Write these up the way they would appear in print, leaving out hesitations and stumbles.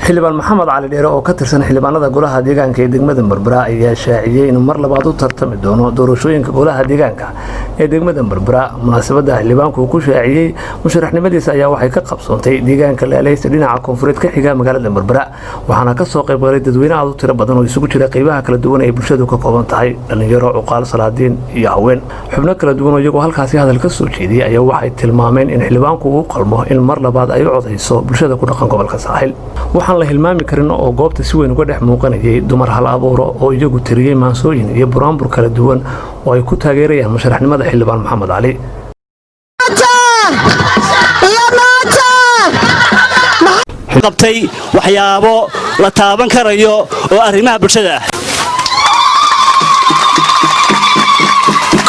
Xildhibaan Maxamed Cali Dheere oo ka tirsan xildhibaanada golaha deegaanka ee degmada Berbera ayaa shaaciyey inuu mar labaad u tartami doono doorashooyinka golaha deegaanka ee degmada Berbera. Munaasabada xildhibaanku uu ku shaaciyey musharaxnimadiisa ayaa waxay ka qabsoontay deegaanka Laaleysa, dhinaca koonfureed ka xiga magaalada Berbera, waxaana kasoo qaybgalay dadweyne aad u tiro badan oo isugu jira qeybaha kala duwan ee bulshadu ka kooban tahay: dhalinyaro, cuqaal, salaadiin iyo haween. Xubno kala duwan oo iyagoo halkaasi hadal ka soo jeediyey ayaa waxay tilmaameen in xildhibaanku uu qalmo in mar labaad ay u codayso bulshada ku dhaqan gobolka Saaxil. Waxaan la hilmaami karin oo goobta si weyn uga dhex muuqanayay dumar hal abuuro oo iyagu tiriyey maansooyin iyo buraanbur kala duwan oo ay ku taageerayaan musharaxnimada xildhibaan Maxamed Cali. Iyo maanta. Qabtay waxyaabo la taaban karayo oo arrimaha bulshada ah.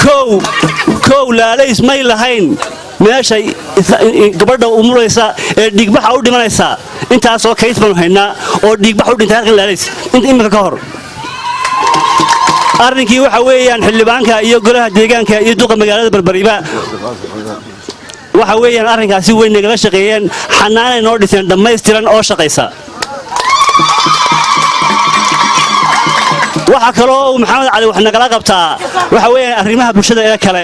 Kow kow, Laalays may lahayn meeshay gabadha umuraysa ee dhiigbaxa u dhimanaysa. Intaasoo case baanu haynaa oo dhiigbax u dhintay halkan Laalays iminka ka hor. Arrinkii waxa weeyaan, xildhibaanka iyo golaha deegaanka iyo duqa magaalada Berberiba waxa weeyaan arrinkaasi way nagala shaqeeyeen. Xanaanay noo dhiseen dhammaystiran oo shaqaysa. Waxaa kaloo uu Maxamed Cali wax nagala qabtaa waxa weeyaan arrimaha bulshada ee kale.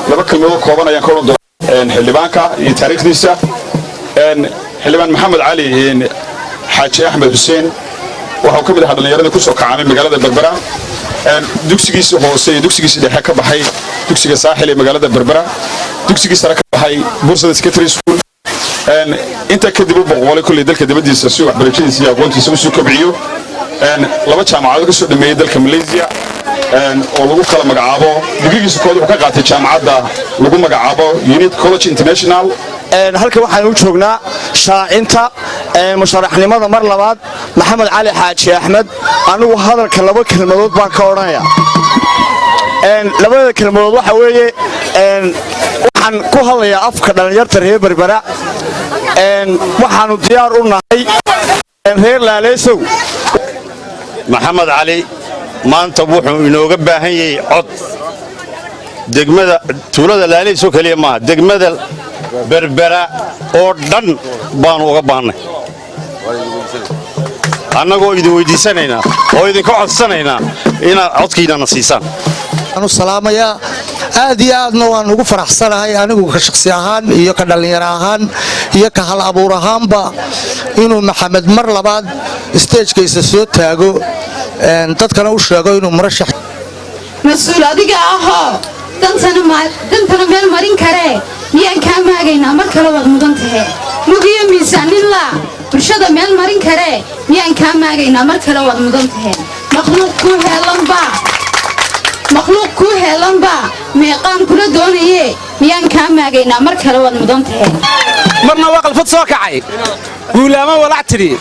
Laba kelmadoo kooban ayaan ka odhan doonaa xildhibaanka iyo taariikhdiisa. Xildhibaan Maxamed Cali Xaaji Axmed Xuseen waxuu ka mid ahaa dhallinyaradii ku soo kacaamay magaalada Berbera. Dugsigiisa hoose iyo dugsigiisa dhexe ka baxay dugsiga Saaxil ee magaalada Berbera, dugsigii sare ka baxay Bursada Secondary School. Intaa kadib u boqolay kulley dalka dibaddiisa si waxbarashadiisa iyo aqoontiisa usii kobciyo. Laba jaamacadood ka soo dhameeyey dalka Malaysia oo lagu kala magacaabo, digrigiisa kood wuxuu ka qaatay jaamacadda lagu magacaabo Unit College International. Halkan waxaan u joognaa shaacinta musharaxnimada mar labaad Maxamed Cali Xaaji Axmed. Anigu hadalka laba kelmadood baan ka odhanaya. Labada kelmadood waxa weeye, waxaan ku hadlayaa afka dhallinyarta reer Berbera. Waxaannu diyaar u nahay, reer Laaleysow. Maxamed Cali maanta wuxuu inooga baahan yahay cod. Degmada tuulada Laalayso keliya maaha, degmada Berbera oo dhan baanu uga baahannay, annagoo idin weyddiisanaynaa oo idinka codsanaynaa inaad codkiinana siisaan. Waanu salaamayaa aad iyo aadna waan ugu faraxsanahay anigu ka shakhsi ahaan iyo ka dhallinyaro ahaan iyo ka hal abuur ahaanba inuu Maxamed mar labaad stage-kiisa soo taago, dadkana u sheego inuu murashax. Mas-uul adiga ahoo dantana meel marin karee, miyaan kaa maagaynaa? Mar kale waad mudan tahe. Mugiyo miisaaninlaa bulshada meel marin karee, miyaan kaa maagaynaa? Mar kale waad mudan tahe. Makhluuq kuu heelanbaa, makhluuq kuu heelanbaa meeqaan kula doonayee, miyaan kaa maagaynaa? Mar kale waad mudan tahe. Marna waa qalfad soo kacay, guulaamo walac tidhi,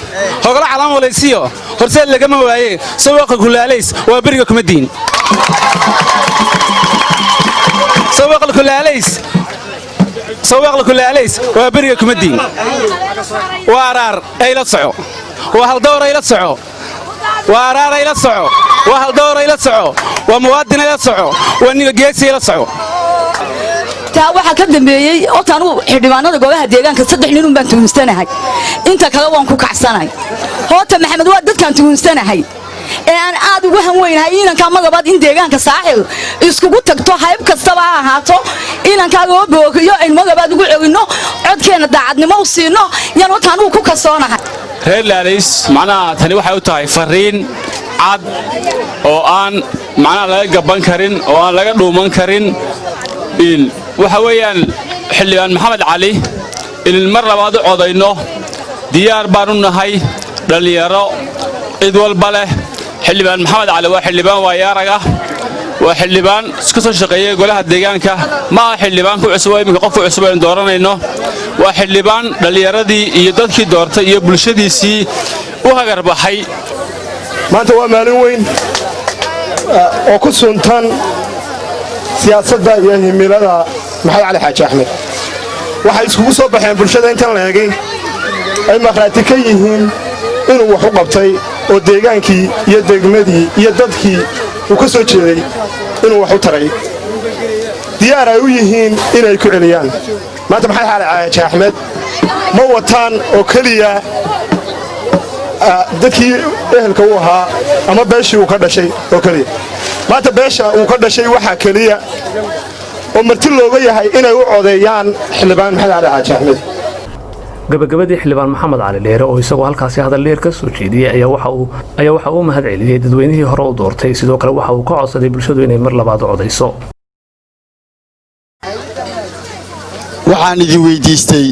hogolo calaan walaysiyo horseed lagama waaye. Sawaaqa kulaalays waa beriga kuma diin. Sawaqla kulaalays waa beriga kuma diin. Waa araar ayla soco, waa haldowr ayla soco, waa araar ayla soco, waa haldowr ayla soco, waa muwaadin ayla soco, waa nigageesi ayla soco. Taa waxaa ka dambeeyey horta anugu xildhibaanada goobaha deegaanka saddex ninun baan tuhunsanahay, inta kale waan ku kacsanahay. Horta Maxamed waa dadkaan tuhunsanahay ee aan aad ugu hanweynahay inankaa mar labaad in deegaanka Saaxil iskugu tagto, hayb kastaba ha ahaato, inankaa loo boogiyo, aynu mar labaad ugu celinno codkeenna, daacadnimo u siino, yaan horta anugu ku kalsoonahay. Reer Laalays macnaha tani waxay u tahay farriin cad oo aan macnaha laga gabban karin oo aan laga dhuuman karin. Waxa weeyaan, xildhibaan Maxamed Cali inin mar labaad u codayno diyaar baan u nahay, dhallinyaro cid walba leh. Xildhibaan Maxamed Cali waa xildhibaan waayaarag ah, waa xildhibaan ka soo shaqeeyey golaha deegaanka. Ma aha xildhibaan ku cusub oo iminka qofku cusub aynu dooranayno. Waa xildhibaan dhallinyaradii iyo dadkii doortay iyo bulshadiisii u hagarbaxay. Maanta waa maalin weyn oo ku suntan siyaasadda iyo himilada Maxamed Cali Xaaji Axmed. Waxay iskugu soo baxeen bulshada intan la eegay ay markhaati ka yihiin inuu wax u qabtay oo deegaankii iyo degmadii iyo dadkii uu ka soo jeeday inuu wax u taray, diyaar ay u yihiin inay ku celiyaan. Maanta Maxamed Cali Xaaji Axmed ma wataan oo keliya. Dadkii ehelka u ahaa ama beeshii uu ka dhashay oo keliya. Maanta beesha uu ka dhashay waxaa keliya oo marti looga yahay inay u codeeyaan Xildhibaan Maxamed Cali Xaaji Axmed. Gabagabadii, Xildhibaan Maxamed Cali Dheere oo isagoo halkaasi hadal dheer ka soo jeediyey ayaa waxa uu mahad celiyey dadweynihii hore u doortay. Sidoo kale waxa uu ka codsaday bulshadu inay mar labaad u codayso. Waxaan idin weyddiistay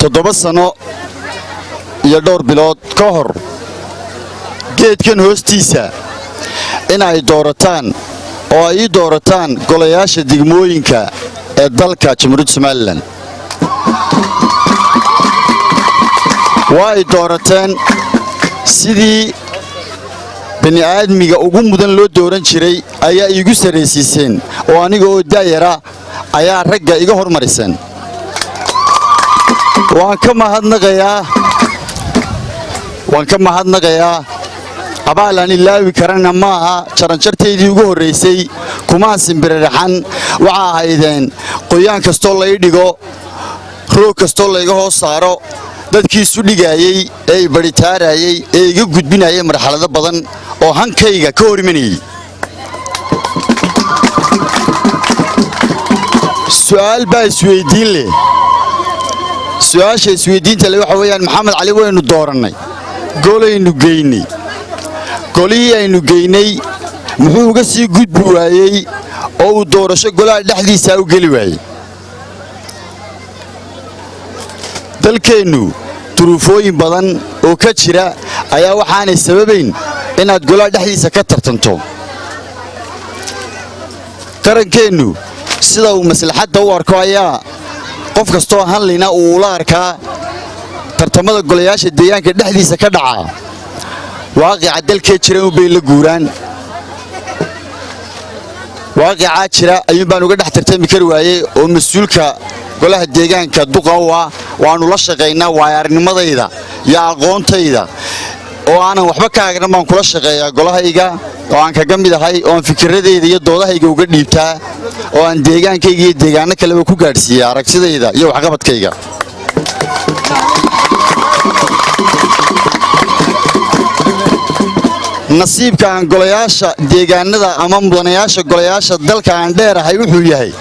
7 sano iyo dhowr bilood ka hor geedkan hoostiisa in ay doorataan oo ay ii doorataan golayaasha degmooyinka ee dalka Jamhuuriyadda Somaliland. Waa ay doorateen. Sidii bini'aadmiga ugu mudan loo dooran jiray ayaa iigu sarraysiiseen, oo aniga oo daayara ayaa ragga iga hormariseen. Waan ka mahadnaqayaa, waan ka mahadnaqayaa. Abaal aan ilaawi karana maaha. Jaranjartaydii ugu horraysay kumaan simbiriraxan. Waxaa ahaydeen qoyaan kastoo lai dhigo, roog kastoo layga hoos saaro, dadkii isu dhigaayey ee i badhitaarayey ee iga gudbinayay marxalado badan oo hankayga ka hor imanayey. Su'aal baa isweyddiin leh. Su'aasha isweyddiinta leh waxa weeyaan: Maxamed Cali waynu doorannay, golaynu geynay. Golihii aynu geynay muxuu uga sii gudbi waayey oo uu doorasho golaha dhexdiisaa u geli waayey? Dalkeennu duruufooyin badan oo ka jira ayaa waxaanay sababayn inaad golaha dhexdiisa ka tartanto. Qarankeennu sida uu maslaxadda u arko ayaa qof kastoo hanlina uu ula arkaa. Tartamada golayaasha deegaanka dhexdiisa ka dhacaa waaqica dalkee jira unbay la guuraan. Waaqicaa jira ayuun baan uga dhex tartami kari waayey, oo mas-uulka golaha deegaanka duqa u ah waannu la shaqaynaa. Waayarnimadayda iyo aqoontayda oo aanan waxba ka agran baan kula shaqeeyaa golahayga, oo aan kaga mid ahay, oo aan fikiradayda iyo doodahayga uga dhiibtaa, oo aan deegaankayga iyo deegaanno kaleba ku gaadhsiiya aragtidayda iyo waxqabadkayga. Nasiibka aan golayaasha deegaanada ama mudanayaasha golayaasha dalka aan dheerahay wuxuu yahay: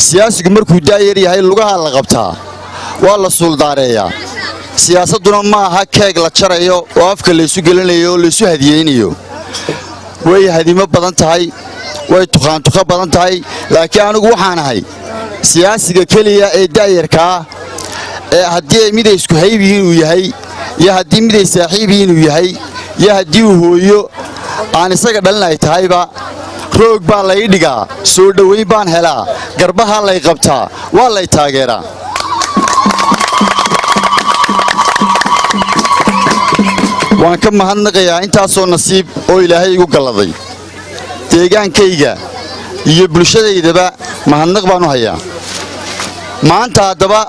siyaasigu markuu daayar yahay lugaha la qabtaa, waa la suuldaareeyaa. Siyaasadduna ma aha keeg la jarayo oo afka laysu gelinayo oo laysu hadiyeynayo. Way hadimo badan tahay, way tukhaantukho badan tahay, laakiin anigu waxaan ahay siyaasiga keliya ee daayarkaa ee haddii ay miday isku hayb yihiin uu yahay, iyo haddii miday saaxiib yihiin uu yahay, iyo haddii uu hooyo aan isaga dhalin ay tahayba, roog baa lay dhigaa, soo dhowayn baan helaa, garbahaa lay qabtaa, waa lay taageeraa. Waan ka mahadnaqayaa intaasoo nasiib oo Ilaahay igu galladay. Deegaankayga iyo bulshadaydaba mahadnaq baan u hayaa. Maanta haddaba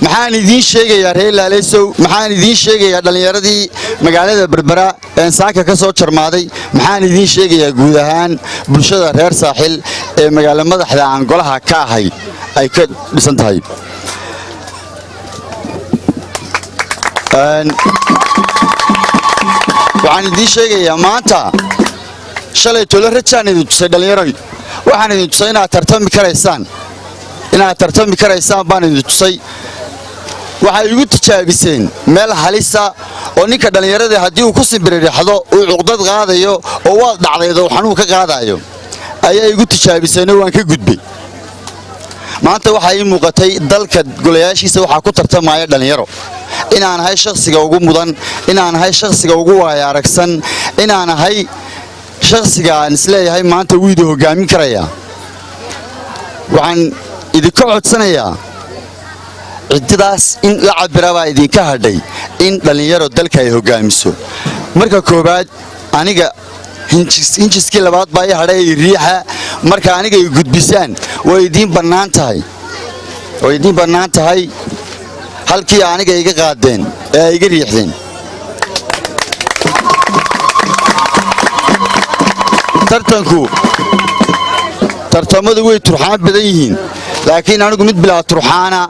maxaan idiin sheegayaa, reer Laalaysow? Maxaan idiin sheegayaa dhallinyaradii magaalada Berbera een saaka ka soo jarmaaday? Maxaan idiin sheegayaa guud ahaan bulshada reer Saaxil ee magaalo madaxda aan golaha ka ahay ay ka dhisan tahay? Waxaan idiin sheegayaa maanta, shalay tolo rajaan idin tusay, dhallinyaroy. Waxaan idin tusay inaad tartami karaysaan, inaad tartami karaysaan baan idin tusay. Waxay igu tijaabiseen meel halisa oo ninka dhallinyarada haddii uu ku simbiririxdo uu cuqdad qaadayo oo waad dhacdaydo uu xanuun ka qaadaayo ayaa igu tijaabiseenoo waan ka gudbay. Maanta waxaa ii muuqatay dalka golayaashiisa waxaa ku tartamaya dhallinyaro, inaan ahay shakhsiga ugu mudan, inaan ahay shakhsiga ugu waaya aragsan, inaan ahay shakhsiga aan isleeyahay maanta wuu idin hoggaamin karayaa. Waxaan idinka codsanayaa, ciddidaas in la cabira baa idinka hadhay, in dhallinyaro dalka ay hoggaamiso. Marka koowaad aniga hinjiskii labaad baa ii hadhay riixa. Marka aniga ay gudbisaan, way idiin bannaan tahay, way idiin bannaan tahay halkii aniga iga qaadeen ee ay iga riixdeen. Tartanku, tartamadu way turxaan badan yihiin, laakiin anigu mid bilaa turxaana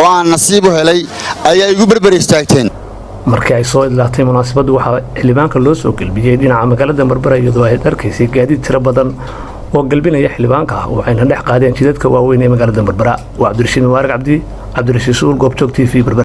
oo aan nasiib u helay ayaa igu berber istaagteen. Markii ay soo idlaatay munaasabaddu, waxaa xildhibaanka loo soo gelbiyey dhinaca magaalada Berbera, iyadoo ay arkaysay gaadiid tiro badan oo galbinaya xildhibaanka, waxayna dhex qaadeen jidadka waaweyn ee magaalada Berbera. Waa Cabdirashiid Mubaarak Cabdi, Cabdirashiid Suul, Goobjoog TV, Berbera.